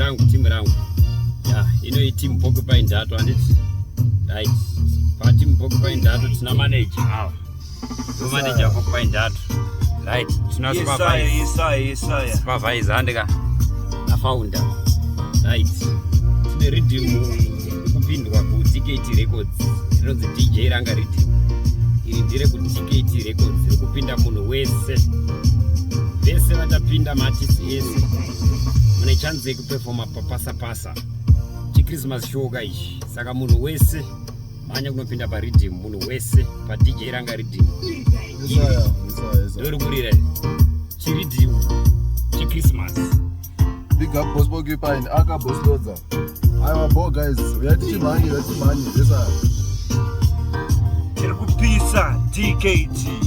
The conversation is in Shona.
Rangu, team rangu ya ino iteam Porcupine Ndato, handiti? Right, pateam Porcupine Ndato tina manager ava, ndo manager Porcupine Ndato, right? Tina Isaya. supervisor, handika, nafounder, right? Tine riddim kupindwa kuDKT Records rinonzi DJ Ranga Riddim. Iri ndere kuDKT Records, riri kupinda munhu wese. Vese vachapinda, maartist ese, mune chance yekupefoma papasa pasa chichristmas show ka ichi. Saka munhu wese manya kunopinda pariddim, munhu wese paDJ Ranga Riddim. Isaya. Ndori kurira chiriddim chechristmas. Big up Boss Porcupine, aka Boss Lodza. Aiwa bo guys, uyatichimhanye, uyatichimhanye. Yesaya. Tiri kupisa DKT.